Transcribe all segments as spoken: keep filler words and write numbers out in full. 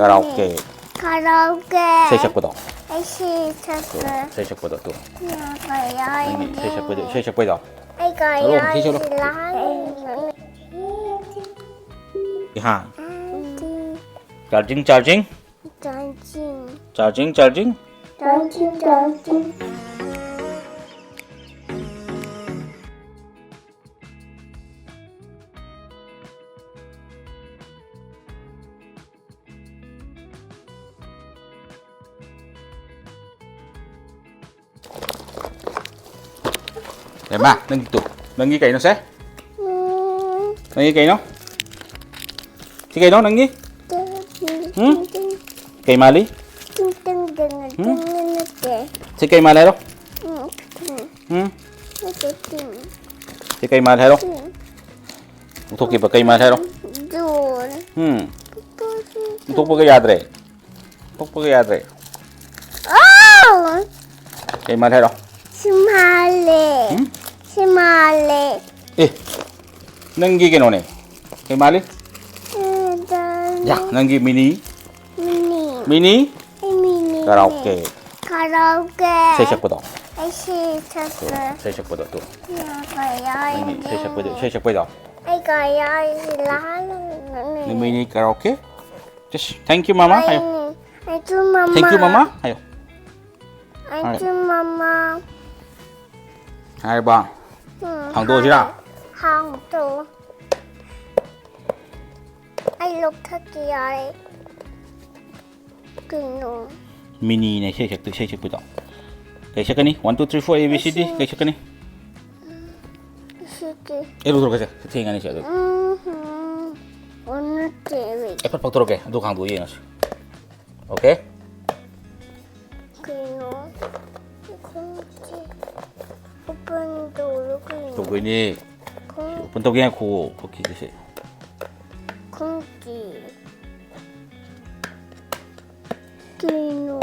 ꯀꯔꯥꯎꯀꯦ꯫ ꯀꯔꯥꯎꯀꯦ꯫ ꯏꯁꯩ ꯁꯛꯄꯗꯣ꯫ ꯏꯁꯩ ꯁꯛꯄ꯫ ꯏꯁꯩ ꯁꯛꯄꯗꯣ ꯇꯨ꯫ ꯅꯪꯒꯤ ꯏꯁꯩ ꯁꯛꯄꯩꯗꯣ, ꯏꯁꯩ ꯁꯛꯄꯩꯗꯣ꯫ ꯑꯩꯒ ꯆꯠꯂꯣ, ꯏꯁꯩ ꯆꯠꯂꯣ꯫ ꯌꯥꯔꯤꯁꯤ꯫ ꯍꯥ꯫ Aunty. Charging, charging꯫ Charging. Charging, charging꯫ Charging, charging. ꯑꯦ, ꯃꯥ, ꯅꯪꯒꯤ ꯇꯨ꯫ ꯅꯪꯒꯤ ꯀꯩꯅꯣ ꯁꯦ? ꯎꯝ꯫ ꯅꯪꯒꯤ ꯀꯩꯅꯣ? ꯁꯤ ꯀꯩꯅꯣ ꯅꯪꯒꯤ? ꯎꯝ? ꯀꯩ ꯃꯥꯜꯂꯤ? ꯇꯤꯡ ꯇꯤꯡ ꯇꯤꯡ ꯎꯝ? ꯇꯤꯡ ꯅꯠꯇꯦ꯫ ꯁꯤ ꯀꯩ ꯃꯥꯜꯂꯦ ꯍꯥꯏꯔꯣ? ꯎꯝ, ꯇꯤꯡ꯫ ꯎꯝ? ꯅꯠꯇꯦ, ꯇꯤꯡ꯫ ꯁꯤ ꯀꯩ ꯃꯥꯜꯂꯦ ꯍꯥꯏꯔꯣ? ꯇꯤꯡ꯫ ꯂꯧꯊꯣꯛꯈꯤꯕ ꯀꯩ ꯃꯥꯜꯂꯦ ꯍꯥꯏꯔꯣ? ꯗꯣꯜ꯫ ꯎꯝ꯫ ꯄꯨꯄꯨꯁꯤ ꯂꯧꯊꯣꯛꯄꯒ ꯌꯥꯗ꯭ꯔꯦ꯫ ꯂꯧꯊꯣꯛꯄꯒ ꯌꯥꯗ꯭ꯔꯦ꯫ ꯑꯥꯎ! ꯀꯩ ꯃꯥꯜꯂꯦ ꯍꯥꯏꯔꯣ? ꯁꯤ ꯃꯥꯜꯂꯦ꯫ ꯎꯝ? ꯁꯤ ꯃꯥꯜꯂꯦ꯫ ꯑꯦ, ꯅꯪꯒꯤ ꯀꯩꯅꯣꯅꯦ꯫ ꯀꯩ ꯃꯥꯜꯂꯤ? ꯎꯝ, ꯗꯣꯜꯅꯦ꯫ ꯌꯥ, ꯅꯪꯒꯤ ꯃꯤꯅꯤ꯫ ꯃꯤꯅꯤ꯫ ꯃꯤꯅꯤ? ꯑꯩ ꯃꯤꯅꯤꯅꯦ꯫ ꯀꯔꯥꯎꯀꯦ꯫ ꯀꯔꯥꯎꯀꯦ꯫ ꯏꯁꯩ ꯁꯛꯄꯗꯣ꯫ ꯏꯁꯩ ꯁꯛꯄ꯫ ꯏꯁꯩ ꯁꯛꯄꯗꯣ ꯇꯨ꯫ ꯌꯥ, ꯀꯔꯥꯎꯀꯦ꯫ ꯅꯪꯒꯤ ꯏꯁꯩ ꯁꯛꯄꯩꯗꯣ, ꯏꯁꯩ ꯁꯛꯄꯩꯗꯣ꯫ ꯑꯩ ꯀꯔꯥꯎꯀꯦ꯫ ꯅꯨꯃꯤꯠꯅꯤ ꯀꯔꯥꯎꯀꯦ꯫ Just thank you, mama ꯍꯥꯏꯌꯣ꯫ ꯑꯩꯅꯦ꯫ Thank you, mama꯫ Thank you, mama ꯍꯥꯏꯌꯣ꯫ Thank you, mama꯫ ꯍꯥꯏꯔꯕ? ꯎꯝ, ꯍꯥꯡꯗꯣꯛꯑꯁꯤꯔꯥ? ꯍꯥꯡ-, ꯍꯥꯡꯗꯣꯛꯑꯣ꯫ ꯑꯩ ꯂꯧꯊꯣꯛꯀꯦ ꯌꯥꯔꯦ꯫ ꯀꯩꯅꯣ? ꯃꯤꯅꯤꯅ ꯏꯁꯩ ꯁꯛꯇ-, ꯏꯁꯩ ꯁꯛꯄꯗꯣ꯫ ꯀꯩ ꯁꯛꯀꯅꯤ? One, two, three, four, A B C D꯫ ꯀꯩ ꯁꯛꯀꯅꯤ? ꯁꯤꯗꯤ꯫ ꯑꯦ, ꯂꯧꯊꯣꯔꯛꯀꯁꯦ꯫ ꯊꯦꯡꯉꯅꯤ ꯁꯤ ꯑꯗꯨ꯫ ꯎꯝ, ꯍꯨꯝ꯫ ꯑꯣ, ꯅꯠꯇꯦ, wait꯫ ꯑꯦ, ꯐꯠ ꯐꯥꯛꯇꯣꯔꯛꯀꯦ꯫ ꯑꯗꯨ ꯍꯥꯡꯗꯣꯛꯑ ꯌꯦꯡꯉꯁꯤ꯫ Okay? ꯀꯩꯅꯣ? ꯈꯪꯗꯦ꯫ Open ꯇꯧꯔꯣ ꯀꯩꯅꯣ? ꯇꯧꯗꯣꯏꯅꯦ꯫ ꯈꯪ- Open ꯇꯧꯒꯦ ꯉꯥꯏꯈꯣ꯫ ꯊꯣꯛꯈꯤꯒꯦꯁꯦ꯫ ꯈꯪꯗꯦ꯫ ꯀꯩꯅꯣ?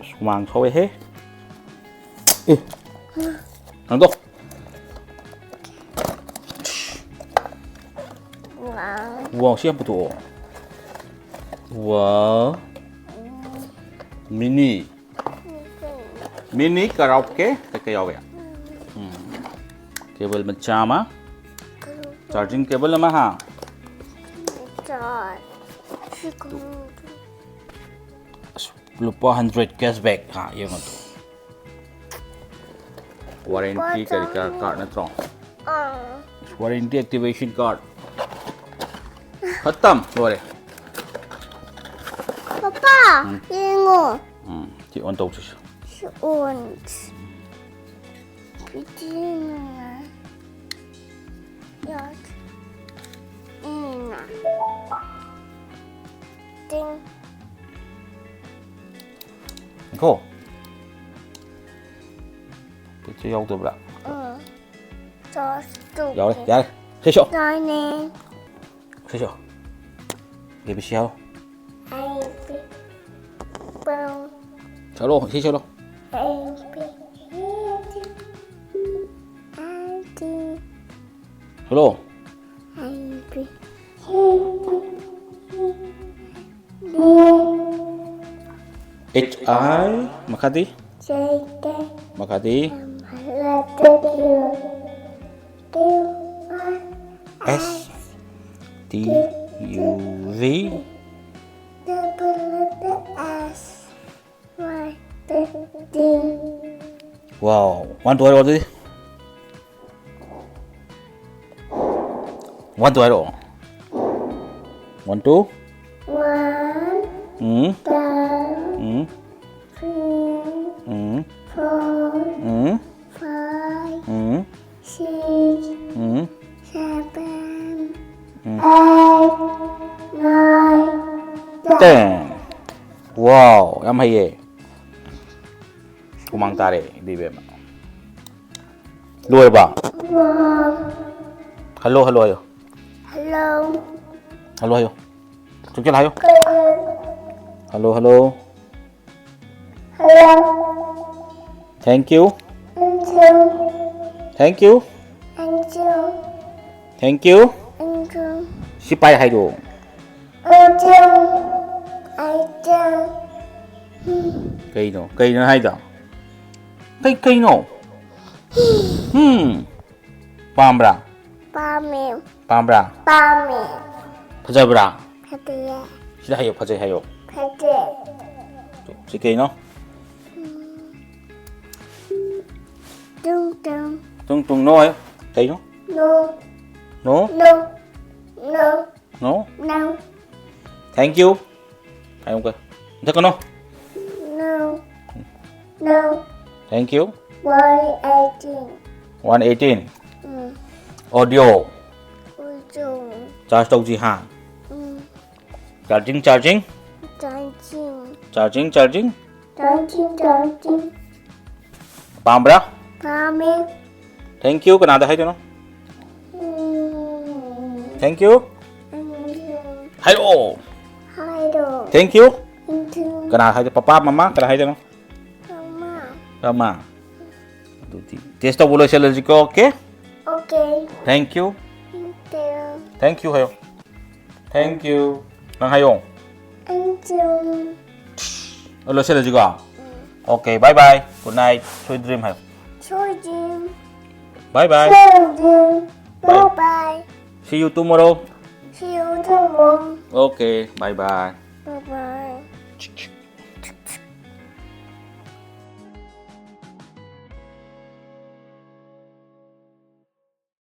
ꯑꯁ, ꯍꯨꯃꯥꯡ ꯁꯧꯋꯦꯍꯦ꯫ ꯑꯦ꯫ ꯍꯥꯡꯗꯣꯛ꯫ ꯋꯥ꯫ ꯋꯥꯎ, ꯁꯤ ꯌꯥꯝ ꯄꯨꯊꯣꯛꯑꯣ꯫ ꯋꯥꯎ꯫ ꯃꯤꯅꯤ꯫ ꯃꯤꯅꯤ ꯀꯔꯥꯎꯀꯦ ꯀꯩꯀꯩ ꯌꯥꯎꯋꯦ? ꯎꯝ꯫ ꯀꯦꯕꯜ ꯃꯆꯥ ꯑꯃ꯫ ꯆꯥꯔꯖꯤꯡ ꯀꯦꯕꯜ ꯑꯃ, ꯍꯥ? ꯆꯥꯔ꯫ ꯑꯁ, ꯂꯨꯄꯥ ꯍꯟꯗ꯭ꯔꯦꯠ ꯀꯦꯁꯕꯦꯛ, ꯍꯥ, ꯌꯦꯡꯉꯣ ꯑꯗꯨ꯫ ꯋꯥꯔꯦꯟꯇꯤ ꯀꯔꯤ ꯀꯔꯥ ꯀꯥꯔꯗ ꯅꯠꯇ꯭ꯔꯣ? ꯑꯥ꯫ Warranty activation card. ꯈꯇꯝ, ꯂꯣꯏꯔꯦ꯫ ꯄꯄꯥ, ꯎꯝ꯫ ꯌꯦꯡꯉꯣ꯫ ꯎꯝ, ꯁꯤ ꯑꯣꯟ ꯇꯧꯁꯤꯁꯨ꯫ ꯁꯤ ꯑꯣꯟ꯫ ꯕꯤꯇꯤꯅ꯫ ꯌꯥꯠ꯫ ꯏꯅ꯫ ꯇꯤꯡ꯫ ꯉꯥꯏꯈꯣ꯫ ꯄꯣꯠ ꯆꯩ ꯌꯥꯎꯗꯕ꯭ꯔꯥ? ꯎꯝ꯫ ꯆꯥꯔꯖ ꯇꯧꯒꯦ꯫ ꯌꯥꯎꯔꯦ, ꯌꯥꯔꯦ꯫ ꯁꯤ ꯁꯣ꯫ ꯌꯥꯔꯅꯦ꯫ ꯁꯤ ꯁꯣ꯫ ꯑꯦ ꯕꯤ ꯁꯤ ꯍꯥꯏꯔꯣ꯫ A B C. ꯁꯛꯂꯣ, ꯏꯁꯩ ꯁꯛꯂꯣ꯫ A B C D. A B C D. ꯁꯛꯂꯣ꯫ A B C D. H ꯑꯥꯏ, ꯃꯈꯥꯗꯤ? ꯃꯈꯥꯗꯤ? ꯑꯦꯁ ꯇꯤ ꯌꯨ ꯚꯤ꯫ ꯋꯥꯎ, ꯋꯥꯟ ꯇꯨ ꯍꯥꯏꯔꯛꯑꯣ ꯑꯗꯨꯗꯤ꯫ ꯋꯥꯟ ꯇꯨ ꯍꯥꯏꯔꯛꯑꯣ꯫ One two. One, ꯎꯝ꯫ Two, ꯎꯝ꯫ Three, ꯎꯝ꯫ Four, ꯎꯝ꯫ Five, ꯎꯝ꯫ Six, ꯎꯝ꯫ Seven, ꯎꯝ꯫ Eight, Nine, Ten꯫ Ten꯫ ꯋꯥꯎ, ꯌꯥꯝ ꯍꯩꯌꯦ꯫ ꯍꯨꯃꯥꯡ ꯇꯥꯔꯦ, ꯏꯕꯦꯝꯃ꯫ ꯂꯣꯏꯔꯕ? ꯍꯜꯂꯣ, ꯍꯜꯂꯣ ꯍꯥꯏꯌꯣ꯫ ꯍꯜꯂꯣ꯫ ꯍꯜꯂꯣ ꯍꯥꯏꯌꯣ꯫ ꯆꯨꯝꯆꯦꯜ ꯍꯥꯏꯌꯣ꯫ Hello. Hello, hello. Hello. Thank you꯫ Thank you꯫ Thank you꯫ Thank you꯫ Thank you꯫ Thank you꯫ ꯁꯤ ꯄꯥꯏ ꯍꯥꯏꯗꯣ꯫ ꯑꯆꯧ꯫ ꯑꯆꯧ꯫ ꯀꯩꯅꯣ? ꯀꯩꯅꯣ ꯍꯥꯏꯗꯣ? ꯀꯩ, ꯀꯩꯅꯣ? ꯎꯝ꯫ ꯄꯥꯝꯕ꯭ꯔꯥ? ꯄꯥꯝꯃꯦ꯫ ꯄꯥꯝꯕ꯭ꯔꯥ? ꯄꯥꯝꯃꯦ꯫ ꯐꯖꯕ꯭ꯔꯥ? ꯐꯖꯩꯌꯦ꯫ ꯁꯤꯗ ꯍꯥꯏꯌꯣ, "ꯐꯖꯩ" ꯍꯥꯏꯌꯣ꯫ ꯐꯖꯩ꯫ ꯁꯤ ꯀꯩꯅꯣ? ꯎꯝ꯫ ꯇꯨꯡ ꯇꯨꯡ꯫ ꯇꯨꯡ ꯇꯨꯡ ꯅꯣ ꯍꯥꯏꯌꯣ꯫ ꯀꯩꯅꯣ? ꯅꯣ꯫ ꯅꯣ? ꯅꯣ꯫ ꯅꯣ꯫ ꯅꯣ? ꯅꯣ꯫ Thank you꯫ ꯍꯥꯏꯌꯣ ꯑꯃꯨꯛꯀ꯫ ꯃꯨꯊꯠꯀꯅꯣ꯫ ꯅꯣ꯫ ꯅꯣ꯫ Thank you꯫ One eighteen. One eighteen. Um. Audio꯫ ꯎꯖꯨ꯫ Charge ꯇꯧꯁꯤ ꯍꯥ꯫ ꯎꯝ꯫ Charging, charging꯫ Charging꯫ Charging, charging꯫ Charging, charging꯫ ꯄꯥꯝꯕ꯭ꯔꯥ? ꯄꯥꯝꯃꯦ꯫ Thank you ꯀꯅꯥꯗ ꯍꯥꯏꯗꯣꯏꯅꯣ? ꯎꯝ꯫ Thank you꯫ ꯎꯝ꯫ ꯍꯥꯏꯔꯛꯑꯣ꯫ ꯍꯥꯏꯔꯣ꯫ Thank you꯫ Thank you꯫ ꯀꯅꯥ ꯍꯥꯏꯗꯣꯏ? ꯄꯄꯥ, ꯃꯃꯥ, ꯀꯅꯥ ꯍꯥꯏꯗꯣꯏꯅꯣ? ꯃꯃꯥ꯫ ꯃꯃꯥ꯫ ꯑꯗꯨꯗꯤ test ꯇꯧꯕ ꯂꯣꯏꯁꯤꯜꯂꯁꯤꯀꯣ, okay? Okay꯫ Thank you꯫ Thank you꯫ Thank you ꯍꯥꯏꯌꯣ꯫ Thank you꯫ ꯅꯪ ꯍꯥꯏꯌꯣ꯫ Thank you꯫ ꯑꯣ, ꯂꯣꯏꯁꯤꯜꯂꯁꯤꯀꯣ? ꯎꯝ꯫ Okay, bye bye꯫ Good night꯫ Sweet dream ꯍꯥꯏꯌꯣ꯫ Sweet dream꯫ Bye bye꯫ Sweet dream꯫ Bye꯫ Bye bye꯫ See you tomorrow꯫ See you tomorrow꯫ Okay, bye bye꯫ Bye bye꯫